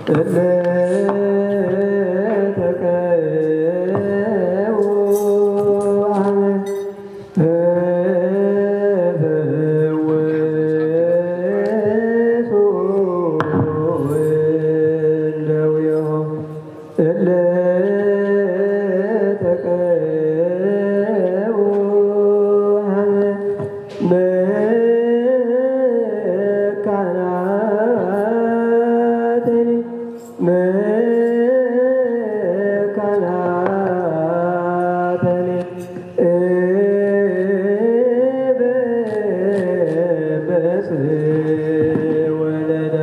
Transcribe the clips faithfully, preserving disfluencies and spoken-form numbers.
እለ ተከው ሀመ ፈወሱ እደዊሆ እለ ተከው ሀመ መካናትኒ መካናትኒ እበ በስ ወለዳ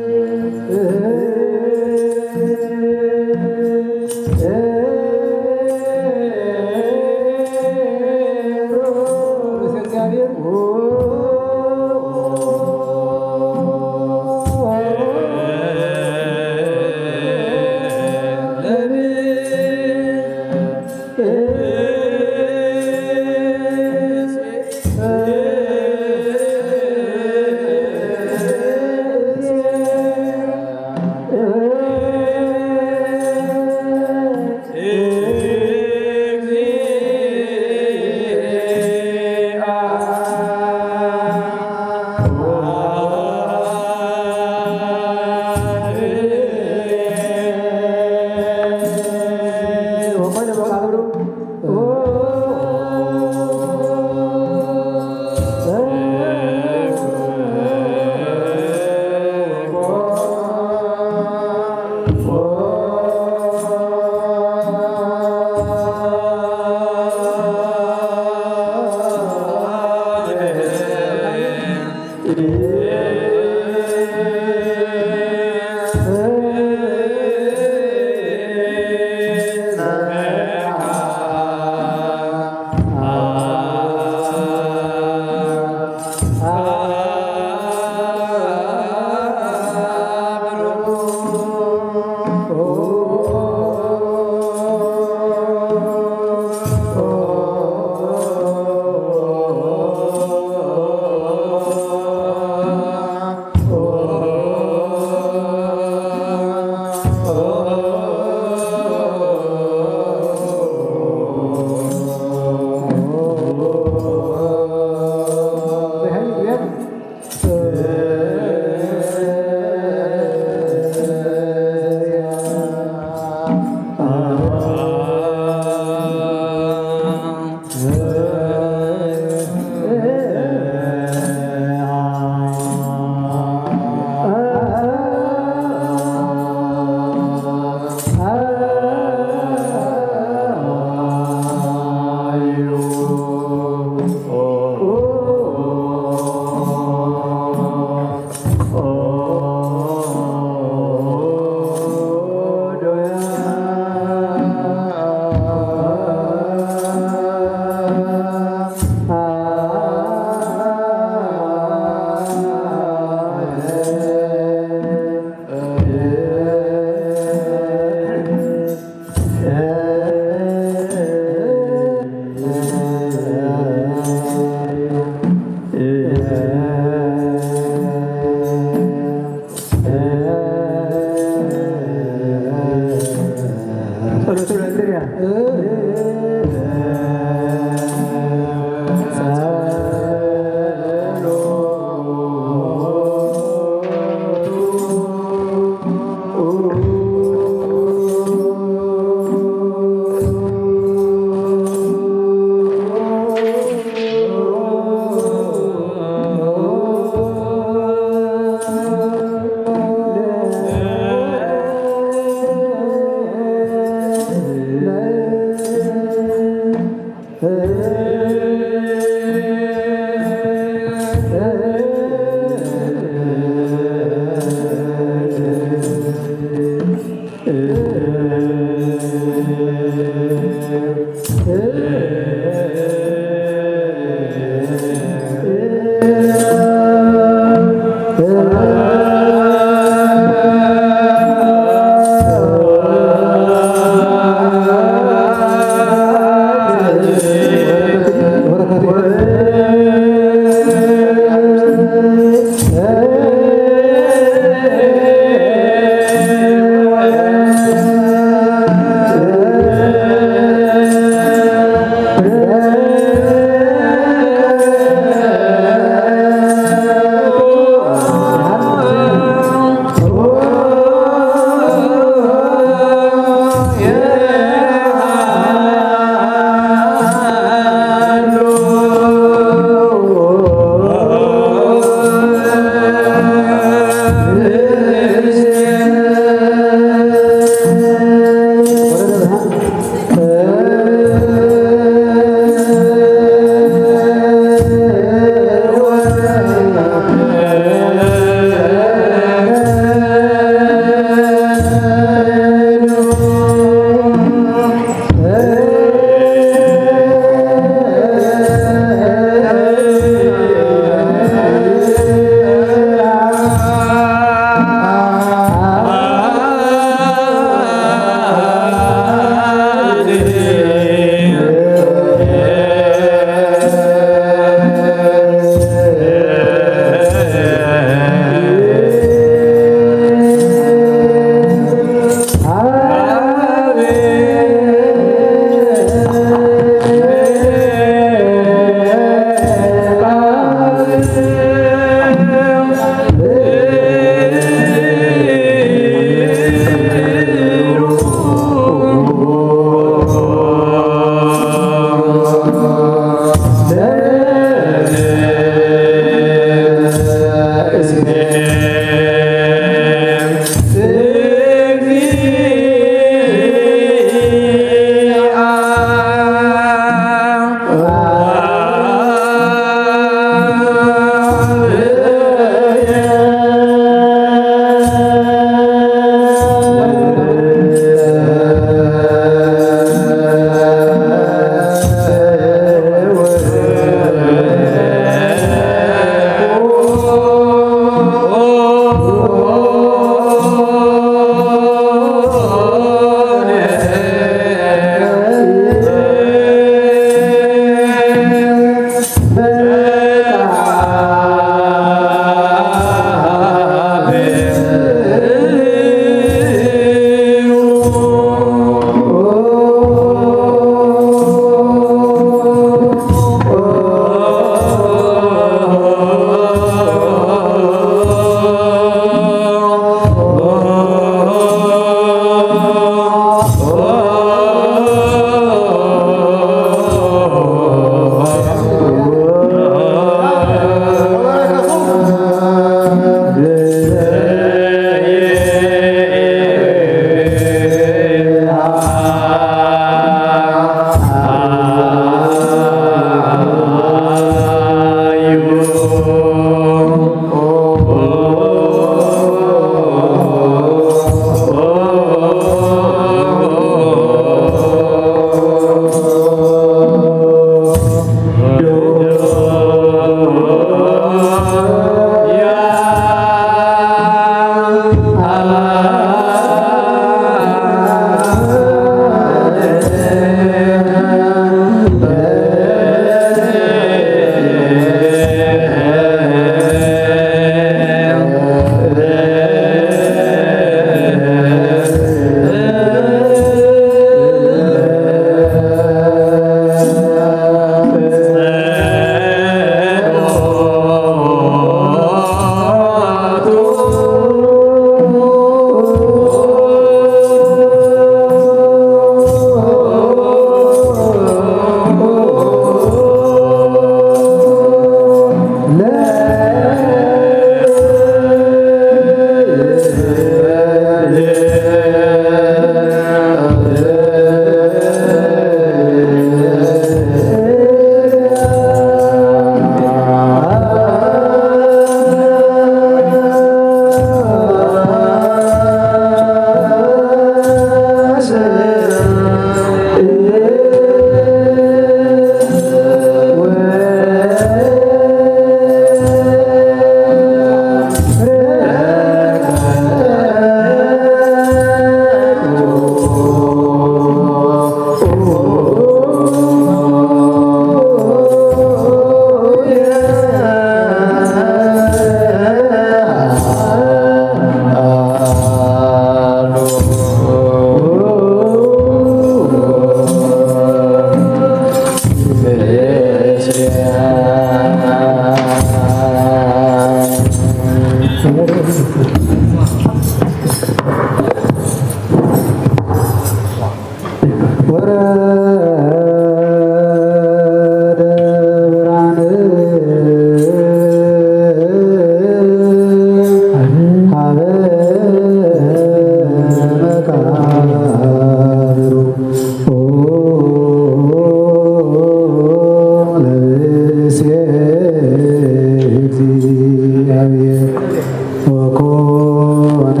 ወኮነ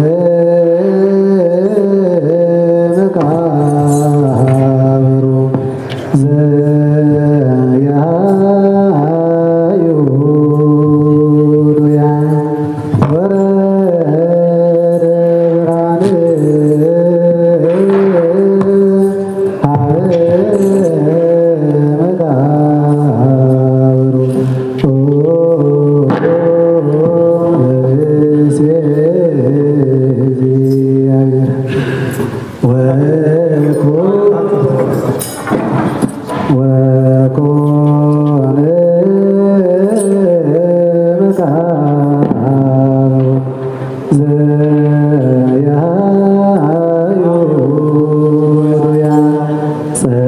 መቃብሩ ዘያዩዱያ ወረደ ብርሃን ሀበ መቃብሩ ለእሴ እግዚአብሔር። ወኮ-፣ ወኮነ መቃብሩ ዘያዩዱያ ጸ-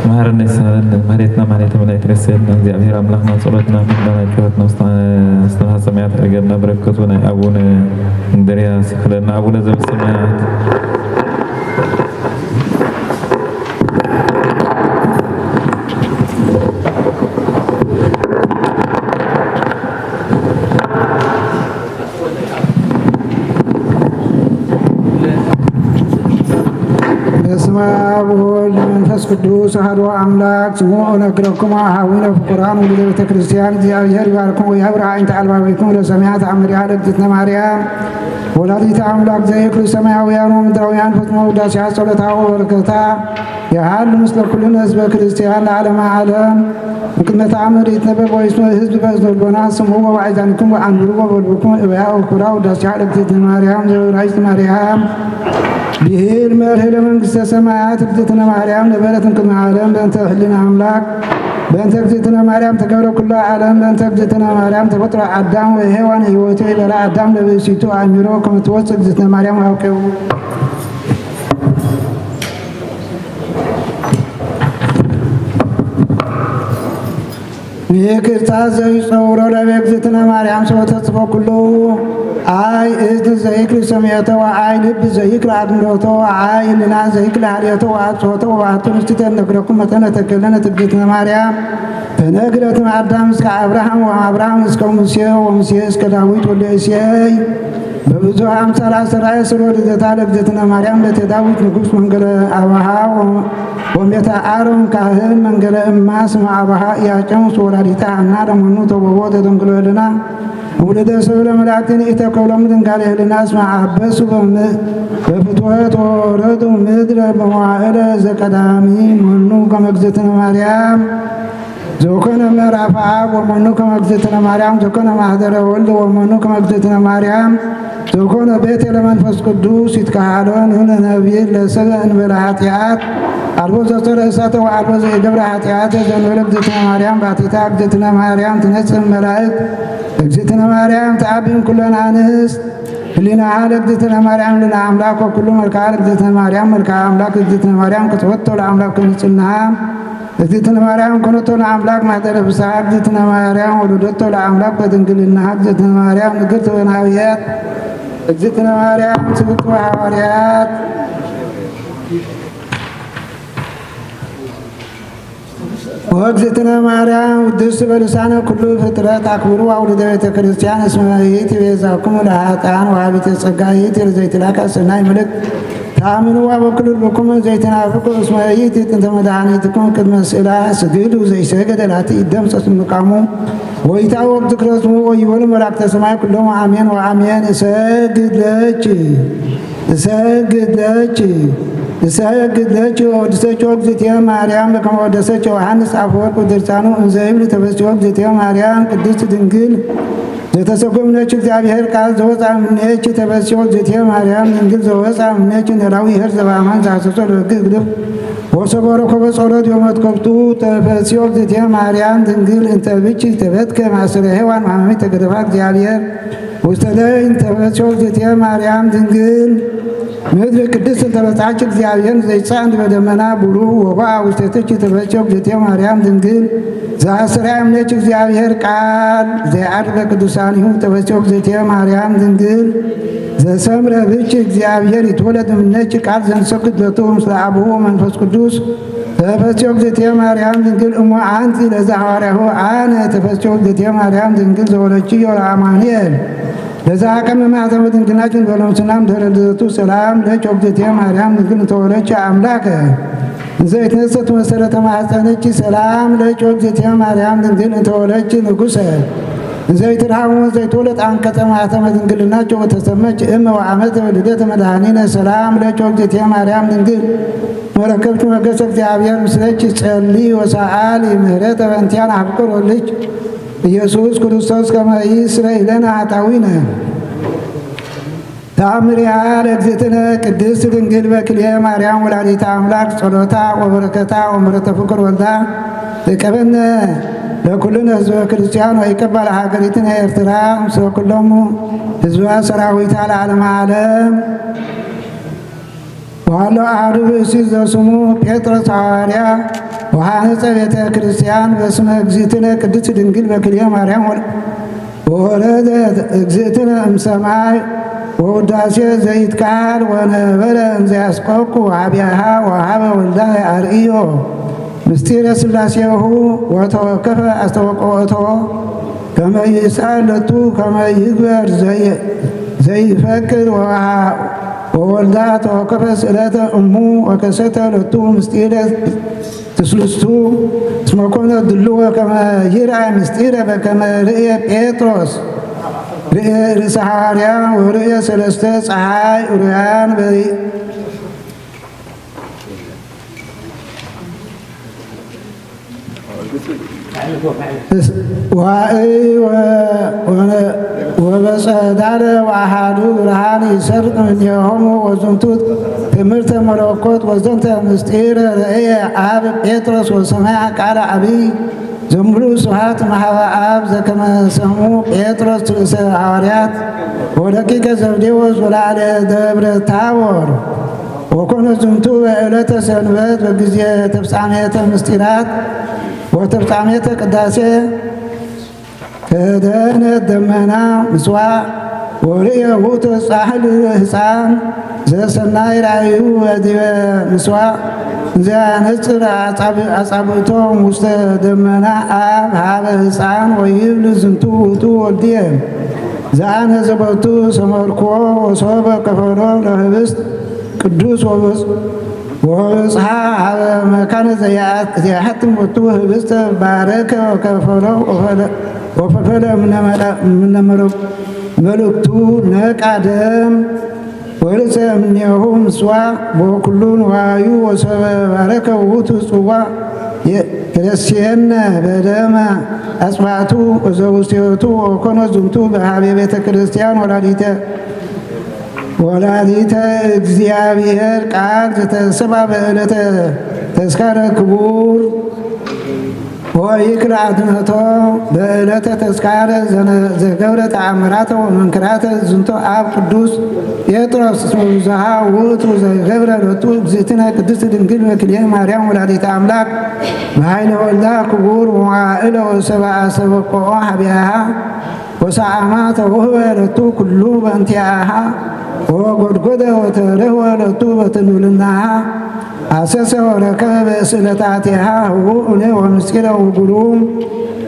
Марни саран, маритна, маритна, млайт ресетна, зиявирам лахна, цолотна, мидана, чотна, устана, устана, самият, эргена, брекотуна, абуна, деря, сихлена, абуна, зам самият. በስመ አብ ወወልድ ወመንፈስ ቅዱስ አሐዱ አምላክ ስሙ እነግረክሙ አኃዊነ ፍቁራን ውሉደ ቤተ ክርስቲያን፣ እግዚአብሔር ይባርክሙ ወያብርህ አይንተ አልባቢክሙ ለሰሚዐ ተአምሪሃ ለእግዝእትነ ማርያም ወላዲተ አምላክ ዘይክሉ ሰማያውያን ወምድራውያን ፍጽሞ ውዳሴሃ ጸሎታ ወበረከታ የሀሉ ምስለ ኩልነ ህዝበ ክርስቲያን ለዓለመ ዓለም። እምቅድመ ተአምር ይትነበብ ወይስመዕ ህዝብ በእዝነ ልቦና ስምዑ ወበአይዛኒክሙ አንብሩ ወበልብክሙ እበያ ወክብራ ውዳሴሃ ለእግዝእትነ ማርያም ዘወላዲተ ማርያም። ብሂል መርህ ለመንግስተ ሰማያት እግዝእትነ ማርያም ነበረት እምቅድመ ዓለም በእንተ ህሊና አምላክ በእንተ እግዝእትነ ማርያም ተገብረ ኩሉ ዓለም በእንተ እግዝእትነ ማርያም ተፈጥሮ አዳም ወሔዋን ህይወቱ ይበላ አዳም ለብእሲቱ አእሚሮ ከመ ትወፅእ እግዝእትነ ማርያም አውቄው። ይቅርታ ዘይጸውሮ ለቤ እግዝእትነ ማርያም ሰው ተጽፎ ኩሉ። አይ እዝን ዘይክል ሰሚዕቶ ወአይ ልብ ዘይክል አድምሮቶ ወአይ ህልና ዘይክል ሀልዮቶ ወአጽሆቶ ወባቱ ንስቲተ እነግረኩም መጠነ ተከለነት እግዝእትነ ማርያም ተነግረት እምአዳም እስከ አብርሃም ወአብርሃም እስከ ሙሴ ወሙሴ እስከ ዳዊት ወልደ እሴይ። በብዙ አምሳል አስተርአየ ስርወ ልደታ ለእግዝእትነ ማርያም ቤተ ዳዊት ንጉስ መንገለ አባሃ ወ-፣ ወቤተ አሮን ካህን መንገለ እማ ስመ አባሃ ኢያቄምስ ወላዲተ ሐና ለመኑ ተውህቦ ዘደንግሎ ህልና ውሉደ ሰብ ለመላእክትን ኢተከብሎም ድንጋሌ ህልና እስመ አበሱ በም-፣ በፍትወት ወረዱ ምድረ በመዋዕለ ዘቀዳሚ መኑ ከመ እግዝእትነ ማርያም ዘኮነ ምዕራፈ አብ ወመኑ ከመ እግዝእትነ ማርያም ዘኮነ ማህደረ ወልድ ወመኑ ከመ እግዝእትነ ማርያም ዘኮነ ቤቴ ለመንፈስ ቅዱስ ይትከሃሎ ንሕነ ነቢይ ለሰብ እንበለ ኃጢአት አልቦ ዘጾረ እሳተ ወአልቦ ዘኢገብረ ኃጢአተ ዘእንበለ እግዝእትነ ማርያም ባቲታ እግዝእትነ ማርያም ትነጽእ እም መላእክት እግዝእትነ ማርያም ተአቢ እም ኩለን አንስት ህሊናሃ ለእግዝእትነ ማርያም ህሊና አምላክ ወኩሉ መልክዓ ለእግዝእትነ ማርያም መልክዓ አምላክ እግዝእትነ ማርያም ቅጽወቶ ለአምላክ ከንጽህናሃ እግዝእትነ ማርያም ኮነቶ ለአምላክ ማህደረ ፍስሐ እግዝእትነ ማርያም ወለደቶ ለአምላክ በድንግልናሃ እግዝእትነ ማርያም ንግርት ወናብየት እግዝእትነ ማርያም ስብክት ወሐዋርያት ወእግዝእትነ ማርያም ውድስት በልሳነ ኩሉ ፍጥረት አክብሩ አውልደ ቤተ ክርስቲያን እስመ ይእቲ ቤዛኩሙ ለኃጥኣን ወሀቢተ ጸጋ ይእቲ ለዘይትላካ ሰናይ ምልክት ታምንዋ በኩሉ ልብኩም ዘይትናፍቁ እስመ ይእቲ ጥንተ መድኃኒትኩም ቅድመ ስእላ ስግዱ ዘይሰገደ ላቲ ይደምሰስ እምቃሙ ወይታወቅ ዝክረ ስሙ ወይበሉ መላእክተ ሰማይ ኩሎም አሜን ወአሜን። እሰግድ ለኪ እሰግድ ለኪ እሰግድ ለኪ ወወድሰኪ እግዝእትየ ማርያም በከመ ወደሰኪ ዮሐንስ አፈወርቅ ድርሳኑ እንዘ ይብል ተፈስሒ እግዝእትየ ማርያም ቅድስት ድንግል ዘተሰጎምነኪ እግዚአብሔር ቃል ዘወፅአ እምኔኪ ተፈስሒ እግዝእትየ ማርያም ድንግል ዘወፅአ እምኔኪ ኖላዊ ኄር ዘበአማን ዘሐሰሶ ለሕግ እግድፍ ወሰበሮ ከበ ጸሎት ዮም መትከፍቱ ተፈስሒ እግዝእትየ ማርያም ድንግል እንተ ብኪ ተፈትከ ማእሰረ ሔዋን ወሐማሚ ተገደፋ እግዚአብሔር ውስተ ደይን ተፈስሒ እግዝእትየ ማርያም ድንግል ምድር ቅድስት እንተ በጽሐኪ እግዚአብሔር ዘይጻን በደመና ቡሩክ ወበአ ውስቴትኪ ተፈስሒ እግዝእትየ ማርያም ድንግል ዘአስተርአየ እምኔኪ እግዚአብሔር ቃል ዘይዐርግ በቅዱሳኒሁ ተፈስሒ እግዝእትየ ማርያም ድንግል ዘሰምረ ብኪ እግዚአብሔር ይትወለድ እምኔኪ ቃል ዘንሰግድ ለቱ ምስለ አቡሁ ወመንፈስ ቅዱስ ተፈስሒ እግዝእትየ ማርያም ድንግል እሙ አንቲ ለዘሐዋርያሁ አነ ተፈስሒ እግዝእትየ ማርያም ድንግል ዘወለድኪዮ ለአማኑኤል ለዘአቀመ ማህተመ ድንግልናኪ እንበለ ምስናም ድህረ ልደቱ ሰላም ለኪ እግዝእትየ ማርያም ድንግል እንተ ወለድኪ አምላከ እንዘ ይትነሰት መሰረተ ማህፀንኪ ሰላም ለኪ እግዝእትየ ማርያም ድንግል እንተ ወለድኪ ንጉሰ እንዘ ይትርሃሙ እንዘ ይትወለድ አንቀጸ ማህተመ ድንግልናኪ ወተሰመኪ እመ ወአመተ ልደተ መድኃኒነ ሰላም ለኪ እግዝእትየ ማርያም ድንግል መረከብኪ መገሰ እግዚአብሔር ምስለኪ ጸሊ ወሰአሊ ምህረተ በእንቲአነ አፍቅር ወልድኪ ኢየሱስ ክርስቶስ ከመ ይስረይ ለነ ኃጣውኢነ። ተአምሪሃ ለእግዝእትነ ቅድስት ድንግል በክልኤ ማርያም ወላዲተ አምላክ ጸሎታ ወበረከታ ወምሕረተ ፍቁር ወልዳ ይቀበነ ለኩልነ ህዝበ ክርስቲያን ወይቀባ ለሀገሪትነ ኤርትራ ምስለ ኩሎሙ ህዝባ ሰራዊታ ለዓለመ ዓለም። ወሀሎ አሐዱ ብእሲ ዘስሙ ጴጥሮስ ሐዋርያ ወሐነጸ ቤተ ክርስቲያን በስመ እግዝእትነ ቅድስት ድንግል በክልኤ ማርያም ወል-፣ ወወረደት እግዝእትነ እምሰማይ ወውዳሴ ዘይትካል ወነበረ እንዘ ያስቆቁ ሀቢሃ ወሀበ ወልዳ የአርእዮ ምስጢረ ሥላሴሁ ወተወከፈ አስተወቅኦቶ ከመ ይስአል ለቱ ከመ ይግበር ዘይ-፣ ዘይፈቅድ ወሃ-፣ ወወልዳ ተወከፈ ስእለተ እሙ ወከሰተ ሎቱ ምስጢረ ትስልስቱ እስመ ኮነ ድልወ ከመ ይርአይ ምስጢረ በከመ ርእየ ጴጥሮስ ርእየ ርእሰ ሐዋርያ ወርእየ ሰለስተ ጸሓይ ኡርያን በ ዋእይ ወ-፣ ወነ-፣ ወበጸዳለ ወአሃዱ ብርሃን ይሰርቅ እምኔሆሙ ወዝንቱ ትምህርተ መለኮት ወዘንተ ምስጢር ረእየ አብ ጴጥሮስ ወሰምዐ ቃለ አቢይ ዘምሉ ስብሐት እምሃበ አብ ዘከመ ሰምዑ ጴጥሮስ ርእሰ ሐዋርያት ወደቂቀ ዘብዴዎስ ወለዓለ ደብረ ታቦር። ወኮነ ዝንቱ በዕለተ ሰንበት በጊዜ ተፍጻሜተ ምስጢራት ወተፍጻሜተ ቅዳሴ ከደነት ደመና ምስዋዕ ወርእየ ውእቱ ጻሕል ሕፃን ዘሰናይ ራእዩ ወዲበ ምስዋዕ እንዘ ያነጽር አጻብ-፣ አጻብዕቶም ውስተ ደመና አብ ሀበ ሕፃን ወይብል ዝንቱ ውእቱ ወልድየ ዘአነ ዘቦቱ ሰመርኮ ወሶበ ከፈሎ ለህብስት ቅዱስ ወበጽ-፣ ወበጽሐ ሀበ መካነ ዘያ-፣ ዘያሐትም ቦቱ ህብስተ ባረከ ወከፈሎ ወፈለ-፣ ወፈፈለ እምነ መለ-፣ እምነ መለ-፣ መልእክቱ ነቃ ደም ወርእሰ እምኔሁ ምስዋዕ ወኩሉ ንዋዩ ወሰበ ባረከ ውእቱ ጽዋዕ የ-፣ ይረስየነ በደመ አጽዋቱ ወዘውስቴቱ ወኮነ ዝንቱ በሀቤ ቤተ ክርስቲያን ወላዲተ ወላዲተ እግዚአብሔር ቃል ዘተሰባ በዕለተ ተስካረ ክቡር ወይክል አድነቶ በዕለተ ተስካረ ዘነ-፣ ዘገብረ ተአምራተ ወመንክራተ ዝንቶ አብ ቅዱስ ጴጥሮስ እስመ ብዙሃ ውእቱ ዘገብረ ሎቱ እግዝእትነ ቅድስት ድንግል በክልኤ ማርያም ወላዲተ አምላክ በኃይለ ወልዳ ክቡር ወመዋዕለ ወሰብአ ሰበቆ ሀቢሃ ወሰአማ ተውህበ ሎቱ ኩሉ በእንቲአሃ ወጎድጎደ ወተረህወ ሎቱ በትንብልናሃ አሰሰ ወረከበ በስእለታቲሃ ህቡእ እኔ ወምስጢረ ወግሩም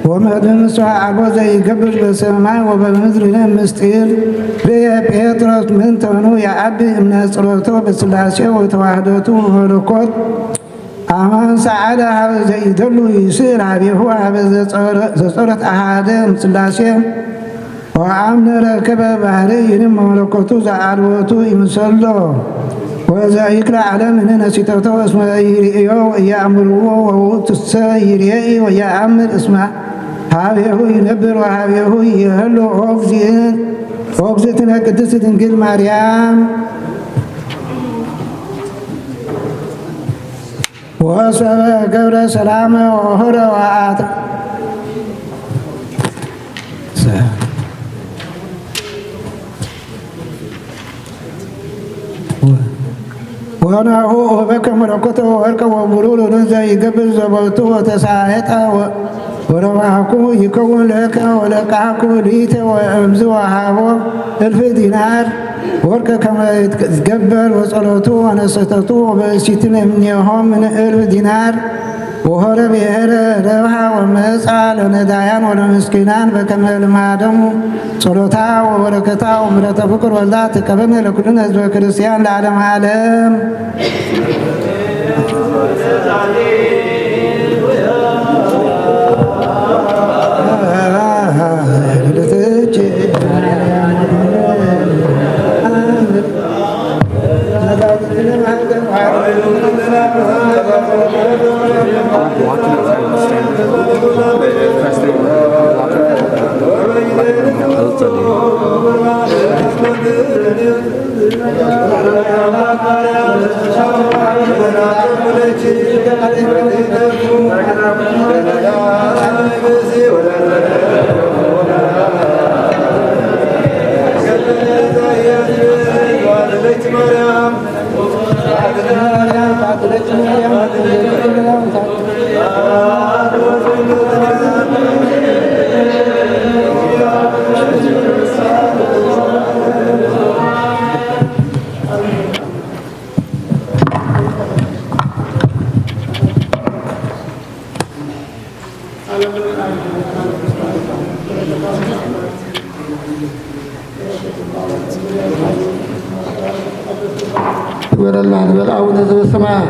ወመድምስ ወአልቦ ዘይገብር በሰማይ ወበምድር እኔ ምስጢር ርእየ ጴጥሮስ ምንተኑ የአቢ እምነ ጸሎቶ በስላሴ ወተዋህዶቱ በመለኮት አማን ሰአለ ሀበ ዘይደሉ ይስእል ሀቤሁ ሀበ ዘጸረ-፣ ዘጸረት አሃደ እምስላሴ ወአምነ ረከበ ባህሪ ይንም መለኮቱ ዘአልቦቱ ይምሰሎ ወዘኢክለ ዓለም እኔ ነሲተቶ እስመ ኢርእዮ ወኢየአምርዎ ወውእቱሰ ይርእይ ወየአምር እስመ ሀቤሁ ይነብር ወሀቤሁ ይሄሉ ኦግዚእን-፣ ኦግዝእትነ ቅድስት ድንግል ማርያም ወሰበ ገብረ ሰላመ ወሆረ ወአተ-፣ ወናሁ ወበከ መለኮተ ወወርቀ ወብሩር ወደንዘ ይገብር ዘቦቱ ወተሳየጠ ወ-፣ ወረባኩ ይከውን ለከ ወለቃኩ ሊተ ወእምዝ ወሃቦ እልፍ ዲናር ወርቅ ከመ ይትገበር በጸሎቱ ወነሰተቱ ወበእሲትን እምኔሆም ምን እልፍ ዲናር ወሆረ ብሔረ ረብሃ ወመጻ ለነዳያን ወለምስኪናን በከመ ልማዶም ጸሎታ ወበረከታ ወምሕረተ ፍቁር ወልዳ ትቀበልነ ለኩልነ ህዝበ ክርስቲያን ለዓለመ ዓለም። ለነ በል አቡነ ዘበሰማያት።